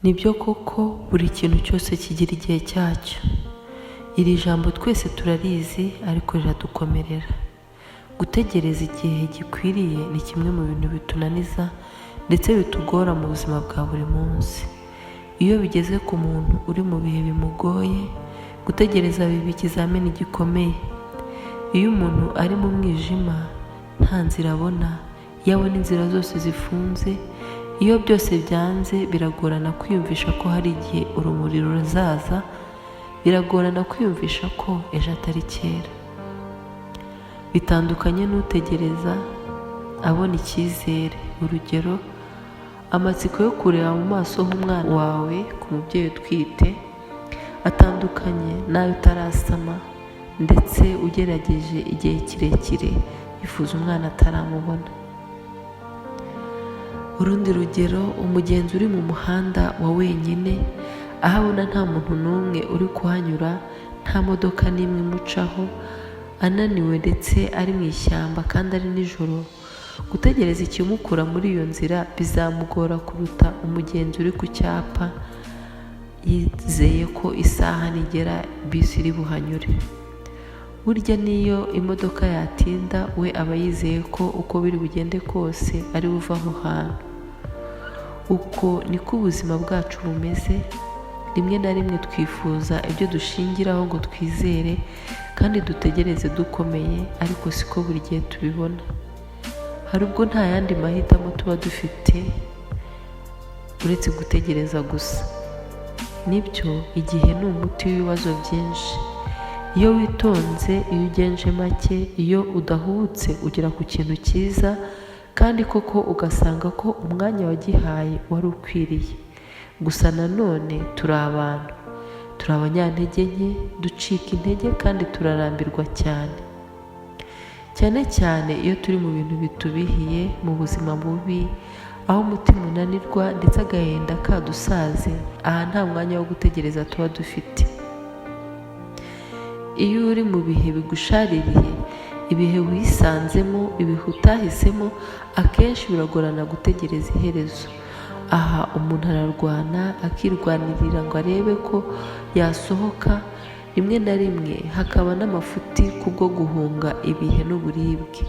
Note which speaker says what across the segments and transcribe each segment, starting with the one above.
Speaker 1: Nibyo koko, buri kintu cyose kigira igihe cyacyo. Iri jambo twese turarizi, ariko riradukomerera. Gutegereza igihe gikwiriye ni kimwe mu bintu bitunaniza ndetse bitugora mu buzima bwa buri munsi. Iyo bigeze ku muntu uri mu bihe bimugoye, gutegereza biba ikizamini gikomeye. Iyo umuntu ari mu mwijima, nta nzira abona, iyo abona inzira zose zifunze, iyo byose byanze, biragorana kwiyumvisha ko hari igihe urumuri ruzaza, biragorana kwiyumvisha ko ejo atari kera. Bitandukanye n'utegereza abona icyizere. Urugero, amatsiko yo kureba mu maso h'umwana wawe ku mubyeyi utwite atandukanye n'ayo utarasama, ndetse ugerageje igihe kirekire yifuza umwana ataramubona. Urundi rugero, umugenzi uri mu muhanda wa wenyine, aho abona nta muntu n'umwe uri kuhanyura, nta modoka n'imwe imucaho, ananiwe ndetse ari mu ishyamba kandi ari nijoro, gutegereza ikimukura muri iyo nzira bizamugora kuruta umugenzi uri ku cyapa yizeye ko isaha nigera bisi iri buhanyure. Burya n'iyo imodoka yatinda, we aba yizeye ko uko biri bugende kose ari buve aho hantu. Uko niko ubuzima bwacu bumeze. Rimwe na rimwe twifuza ibyo dushingiraho ngo twizere kandi dutegereze dukomeye, ariko siko buri gihe tubibona. Hari ubwo nta yandi mahitamo tuba dufite uretse gutegereza gusa. Nibyo, igihe ni umuti w'ibibazo byinshi. Iyo witonze, iyo ugenje make, iyo udahubutse, ugera ku kintu cyiza kandi koko ugasanga ko umwanya wagihaye wari ukwiriye. Gusa nanone turi abantu, turi abanyantege nke, ducika intege kandi turarambirwa cyane, cyane cyane iyo turi mu bintu bitubihiye, mu buzima bubi, aho umutima unanirwa ndetse agahinda kadusaze. Aha nta mwanya wo gutegereza tuba dufite. Iyo uri mu bihe bigushaririye, ibihe wisanzemo, ibihe utahisemo, akenshi biragorana gutegereza iherezo. Aha umuntu ararwana, akirwanirira ngo arebe ko yasohoka, rimwe na rimwe hakaba n'amafuti kubwo guhunga ibihe n'uburibwe.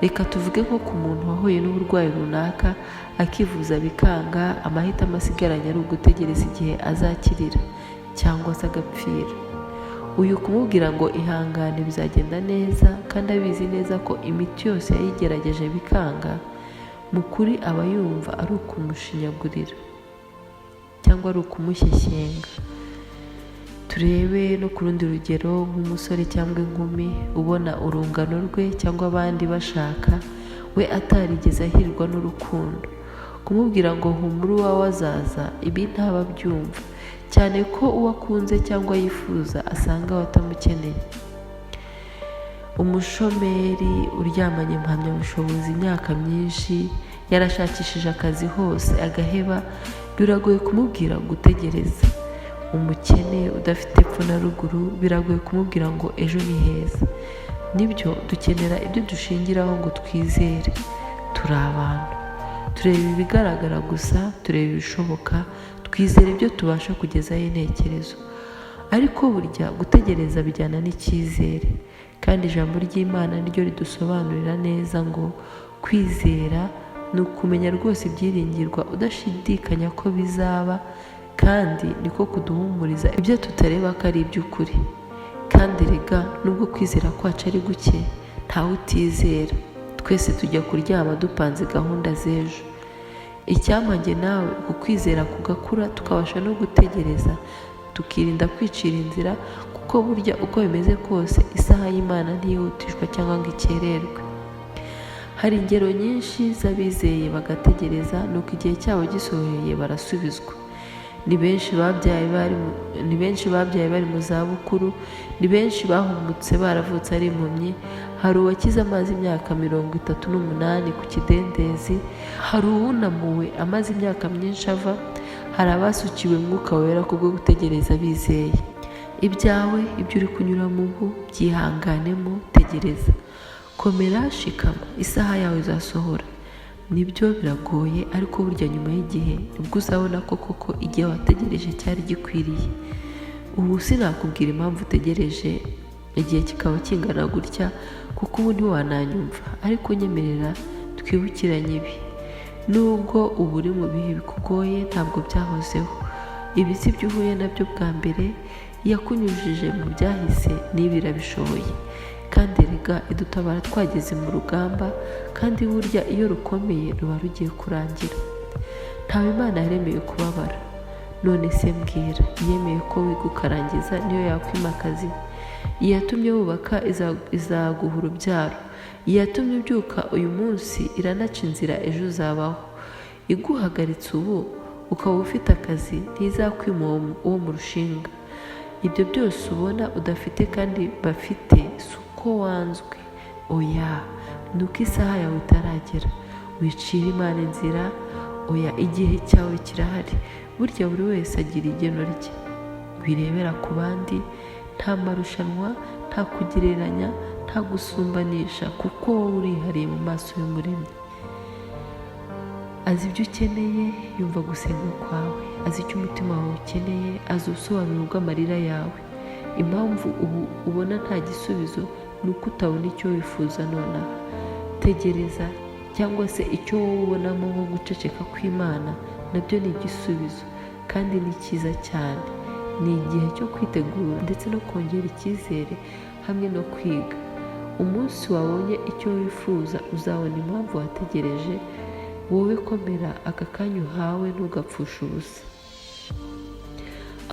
Speaker 1: Reka tuvuge nko ku muntu wahuye n'uburwayi runaka, akivuza bikanga, amahitamo asigaranye ari ugutegereza igihe azakirira cyangwa se agapfira. Uyu kumubwira ngo ihangane, bizagenda neza, kandi abizi neza ko imiti yose yayigerageje bikanga, mu kuri aba yumva ari ukumushinyagurira cyangwa ari ukumushyeshyenga. Turebe no ku rundi rugero, nk'umusore cyangwa inkumi ubona urungano rwe cyangwa abandi bashaka, we atarigeze ahirwa n'urukundo. Kumubwira ngo humura, uwawe azaza, ibi ntaba abyumva, cyane ko uwo akunze cyangwa yifuza asanga we atamukeneye. Umushomeri uryamanye impamyabushobozi imyaka myinshi, yarashakishije akazi hose agaheba, biragoye kumubwira gutegereza. Umukene udafite epfo na ruguru, biragoye kumubwira ngo ejo ni heza. Nibyo, dukenera ibyo dushingiraho ngo twizere. Turi abantu, tureba ibigaragara gusa, tureba ibishoboka, twizera ibyo tubasha kugezaho intekerezo. Ariko burya gutegereza bijyana n'icyizere, kandi ijambo ry'Imana niryo ridusobanurira neza ngo kwizera ni ukumenya rwose ibyiringirwa udashidikanya ko bizaba, kandi niko kuduhumuriza ibyo tutareba ko ari iby'ukuri. Kandi rega nubwo kwizera kwacu ari guke, ntawe utizera. Twese tujya kuryama dupanze gahunda z'ejo. Icyampa njye nawe ukwizera kugakura, tukabasha no gutegereza, tukirinda kwicira inzira, kuko burya uko bimeze kose isaha y'Imana ntiyihutishwa cyangwa ngo ikererwe. Hari ingero nyinshi z'abizeye bagategereza, nuko igihe cyabo gisohoye barasubizwa. Ni benshi babyaye bari mu zabukuru, ni benshi bahumutse baravutse ari impumyi, hari uwakize amazi imyaka 38 ku kidendezi, hari uwunamuwe amaze imyaka myinshi ava, hari abasukiwe Mwuka Wera kubwo gutegereza bizeye. Ibyawe, ibyo uri kunyuramo ubu, byihanganemo, tegereza, komera, shikama, isaha yawe izasohora. Nibyo, biragoye, ariko burya nyuma y'igihe nibwo uzabona ko koko igihe wategereje cyari gikwiriye. Ubu sinakubwira impamvu utegereje igihe kikaba kingana gutya, kuko ubu ntiwananyumva, ariko nyemerera twibukiranye ibi. Nubwo ubu uri mu bihe bikugoye, ntabwo byahozeho. Ibi si byo uhuye nabyo bwa mbere. Yakunyujije mu byahise, n'ibi irabishoboye. Kandi erega idutabara twageze mu rugamba, kandi burya iyo rukomeye ruba rugiye kurangira. Ntawe Imana yaremeye kubabara. None se mbwira, yemeye ko wiga ukarangiza, niyo yakwimakaza? Iyatumye wubaka izaguha urubyaro. Iyatumye ubyuka uyu munsi iranaca inzira ejo uzabaho. Iguhagaritse ubu ukaba ufite akazi, ntizakwima uwo mu rushinga. Ibyo byose ubona udafite kandi bafite, si uko wanzwe, oya, ni uko isaha yawe itaragera. Wicira Imana inzira, oya, igihe cyawe kirahari. Burya buri wese agira igeno rye. Wirebera ku bandi, nta marushanwa, nta kugereranya, nta gusumbanisha, kuko wowe urihariye mu maso y'Umuremyi. Azi ibyo ukeneye, yumva gusenga kwawe, azi icyo umutima wawe ukeneye, azi ubusobanuro bw'amarira yawe. Impamvu ubu ubona nta gisubizo ni uko utabona icyo wifuza nonaha. Tegereza, cyangwa se icyo wowe ubonamo nko guceceka kw'Imana nabyo ni igisubizo, kandi ni cyiza cyane. Ni igihe cyo kwitegura ndetse no kongera icyizere hamwe no kwiga. Umunsi wabonye icyo wifuza, uzabona impamvu wategereje. Wowe komera, aka kanya uhawe ntugapfushe ubusa.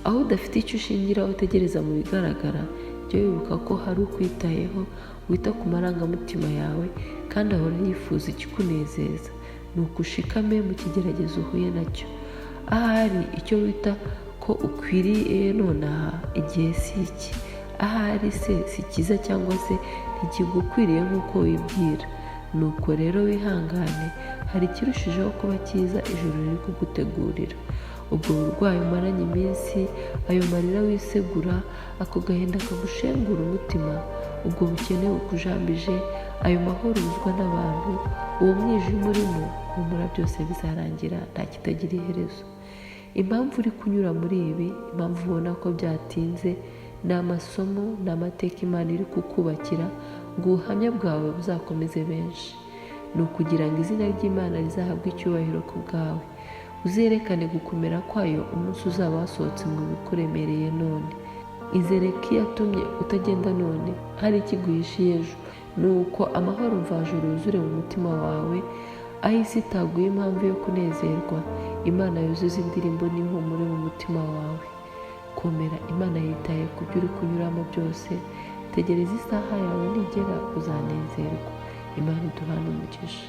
Speaker 1: Aho udafite icyo ushingira utegereza mu bigaragara, jya wibuka ko hari ukwitayeho, wita ku marangamutima yawe, kandi ahora yifuza ikikunezeza. Ni uko ushikame mu kigeragezo uhuye nacyo. Ahari icyo wita ko ukwiriye nonaha, igihe si iki. Ahari se si cyiza, cyangwa se ntikigukwiriye nk'uko wibwira. Nuko rero wihangane, hari ikirushijeho kuba cyiza ijuru riri kugutegurira. Ubwo burwayi umaranye iminsi, ayo marira wisegura, ako gahinda kagushengura umutima, ubwo bukene bukujambije, ayo mahoro ubuzwa n'abantu, uwo mwijima urimo, humura, byose bizarangira, nta kitagira iherezo. Impamvu uri kunyura muri ibi, impamvu ubona ko byatinze, ni amasomo, ni amateka Imana iri kukubakira ngo ubuhamya bwawe buzakomeze benshi. Ni ukugira ngo izina ry'Imana rizahabwe icyubahiro ku bwawe, uzerekane gukomera kwayo umunsi uzaba wasohotse mu bikuremereye none. Izere ko iyatumye utagenda none hari ikiguhishiye ejo. Ni uko amahoro mvajuru yuzure mu mutima wawe. Aho isi itaguye impamvu yo kunezerwa, Imana yuzuza indirimbo n'ihumure mu mutima wawe. Komera, Imana yitaye ku byo uri kunyuramo byose. Tegereza, isaha yawe nigera uzanezerwa. Imana iduhane umugisha.